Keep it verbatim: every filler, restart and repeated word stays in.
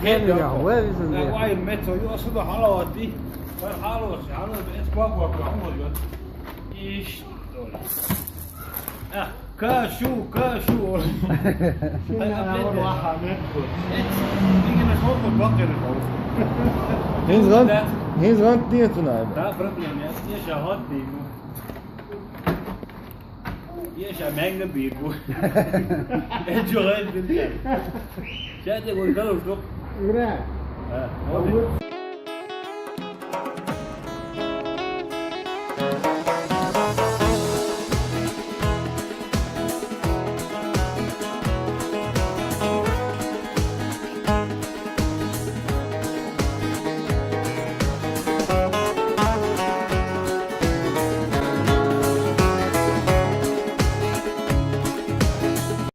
Hände ja, wo ist denn der? Vai, metso, io sono haloti. Per halos, halos, es qua, qua, qua, qua. Isto. Ah, cashew, cashew. Ai, la prende. Minha, mas vamos pro bloco, né? He's run, he's run near tonight. Tá, problema, né? Deixa hot, digo. Deixa mega, bico. É de rei, bico. Já te vou dar o jogo. Ura. Ah, vamos.